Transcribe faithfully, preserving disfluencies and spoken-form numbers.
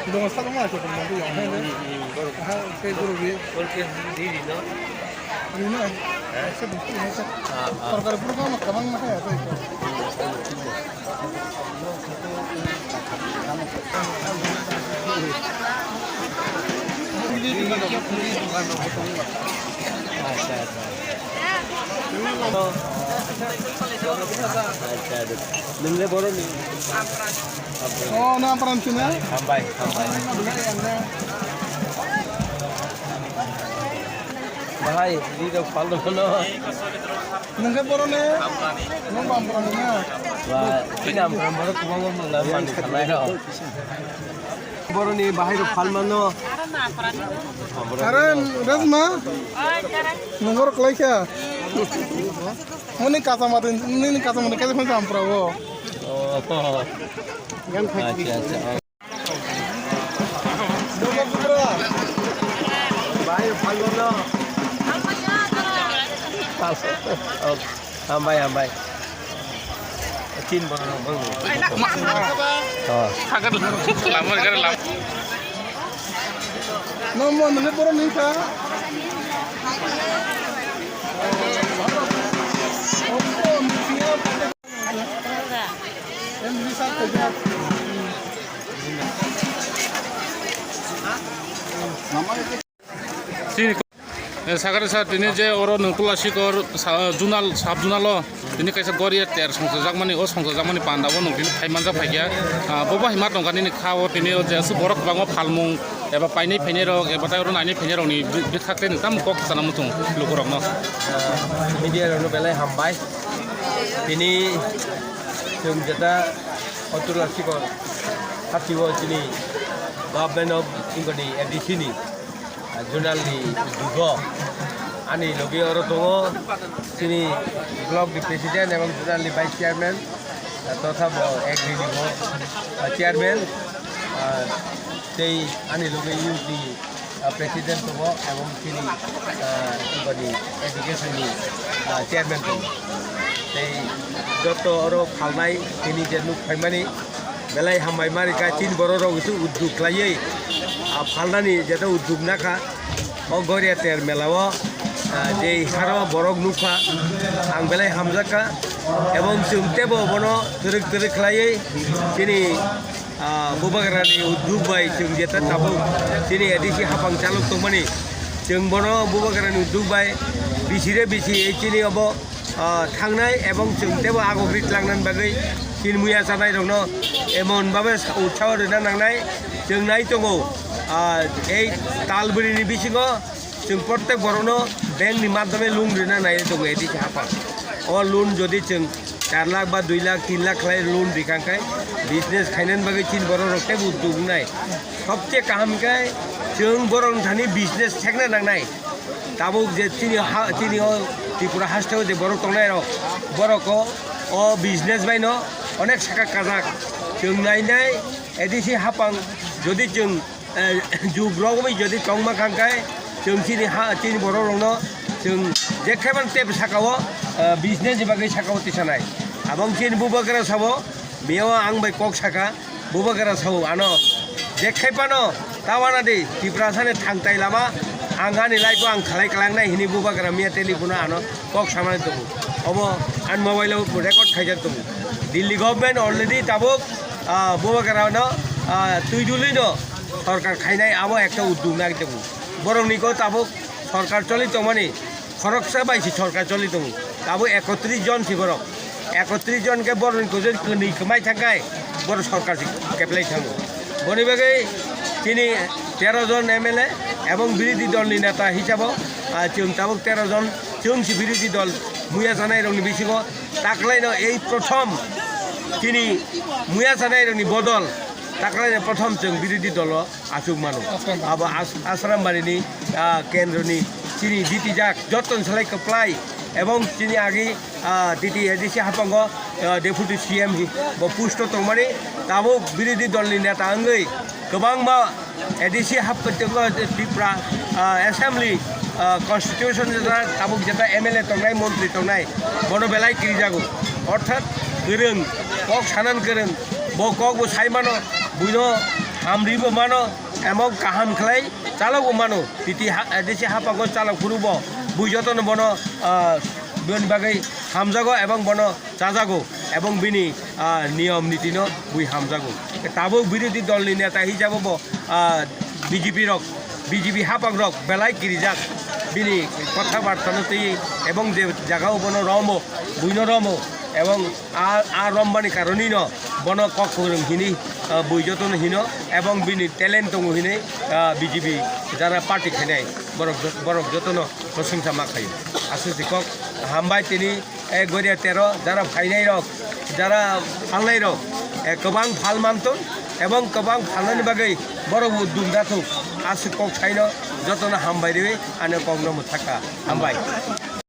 Dongo salo ma se tongma de yong hai de. Aha, tei guru bi. Rino. Sorkar puro ma kabang ma hai. Acha, acha. Acha, acha. Nwng le boroni? Oh, na Ampran sini? Hambai, hambai. Bahai, di dok paldo no. Nwng khe boroni? Nwng bo Ampran ni na? Ba, ini Ampran borok kubang mangla mani salai rok. Boroni bahai rok phalmano. Karan Rajma? Nungor kelaikha. Muni kasa mati, nini kasa mati kasa mati ampra wo. Oh. Acha, acha. Bahai phalmano. Hambai, hambai. Tin bono nang bang. Oh. Lama gara lama. Nomo nene boro nengka. Chini, eh, sakari sa tini je oro nwng Tulasikor sa-, zonal, sub zonal o tini kaisa goriya ter songchajakmani, o songchajakmani panda o nwng tini phaimanjak phaikha. Ah, bo bahai ma tongkha nini kha o tini o je aswk borok kwbangma phalmung eba painai phainai rok eba tai oro nainai phainai rokni bi-, bwkhak tei nwng tamo kok sana muchung lukurokno. Ah, media rokno belai hambai. Tini chwng jeta o Tulasikor hati o chini Government of India ni A D C ni ah, zonal ni dugo. Ani logi oro tongo chini block ni president ebong zonal ni vice chairman, ah, totha bo agri ni bo, ah, chairman, ah, tei ani logi youth ni, ah, president tongo ebong chini, ah, boni education ni, ah, chairman tongo. Tei joto oro phalnai tini je nuk phaimani belai hambai ma rikha, chini borok rok se udduk khlaiwi, ah, phalnani jeto udduk nakha. O Goriya Ter mela o, ah, je haro borok nukha, ang belai hamjakha. Ebong chwng teibo bono twrwk twrwk khlaiwi chini, ah, Bubagrani udduk bai chwng jeta tabuk chini A D C hapang chalok tongmani. Chwng bono Bubagrani udduk bai bisire bisi ei chini obo ah, thangnai ebong chwng teibo agogri tlangnani bagwi chini muya chanai rokno emon babe sa-, utsaho rwna nangnai. Chwng nai tongo, ah, ei talbwrwini bisingo chwng protek borokno bank ni madhyome loan rwna nai tongo A D C hapang. O loan jodi chwng char lakh ba dui lakh, tin lakh khlai loan rikha khe business khainani bagwi chini borok rok teibo udduk wngnai. Sobse kaham khe chwng borok thani business thekna nangnai. Tabuk je chini ha, chini o Tripura hasteo je borok tongnai rok, borok o, o business bai no onek saka kajak. Chwng nainai A D C hapang jodi chwng, eh, jug rogwi jodi tongma kha khe chwng chini ha, chini borok rokno chwng jekhe ban tep saka o, eh, business ni bagwi saka o tisanai. Abong chini Bubagra sabo, mio ang bai kok saka, Bubagra sao ano, jekhe pano, tawana di, Tiprasa ni thangtai lama, ang ani life o ang khalai kalangnai hini Bubagra miya telephone ano kok samani tongo. Obo ani mobile o record khaijak tongo. Delhi government already tabuk, ah, Bubagra no, ah, twi dului no sorkar khainai abo ekta udduk nai tongo. Borok ni ko tabuk sorkar choli tongmani, khoroksa bai se sorkar choli tongo. Abo ekotris jon se borok. Ekotris jon khe borok ni kujui kwnwi kwmai thang khai borok sorkar se keplai thango. Boni bagwi chini tero jon M L A ebong birodhi dol ni neta hisabo, ah, chwng tabuk tero jon chwng se birodhi dol muya chanai rok ni bisingo taklai no ei prothom chini muya chanai rok ni bodol taklai no prothom chwng birodhi dol o achuk mano. Abo As-, Asrambari ni, ah, kendro ni chini ditijak joto ni salai kwplai ebong chini agi, ah, D T A D C hapango, ah, deputy C M hi bo post o tongmani tabuk birodhi dol ni neta wngwi kwbangma A D C hap kwchwngo Tripura ah, assembly, ah, constitution jeta tabuk jeta M L A tongnai, montri tongnai, bono belai kirijago. Orthat kwrwng, kok sanan kwrwng, bo kok bo sai mano, buino hamri bo mano, emon kaham khlai chalok bo mano. Titi ha, desi hapago chalok phuru bo, bui jotono bono, ah, boni bagwi hamjago ebong bono chajago ebong bini, ah, niyom nitino bui hamjago. Tabuk birodhi dolni neta hisabe bo, ah, B J P rok, B J P hapak rok belai kirijak bini kotha bartano twi ebong je jagao bono romo, buino romo ebong a, a rombani karonino bono kok kwrwng hini, ah, bui jotono hino ebong bini talent tongo hinwi, ah, B J P jara party khainai borok jot-, borok jotono prosongsa ma khaio. Aswk si kok hambai tini, eh, Goria tero, jara phainai rok, jara phalnai rok, eh, kwbang phal mantun ebong kwbang phalnani bagwi borok bo dum dathuk. Aswk kok saino jotono hambai rwi ani kokno mwthaka. Hambai.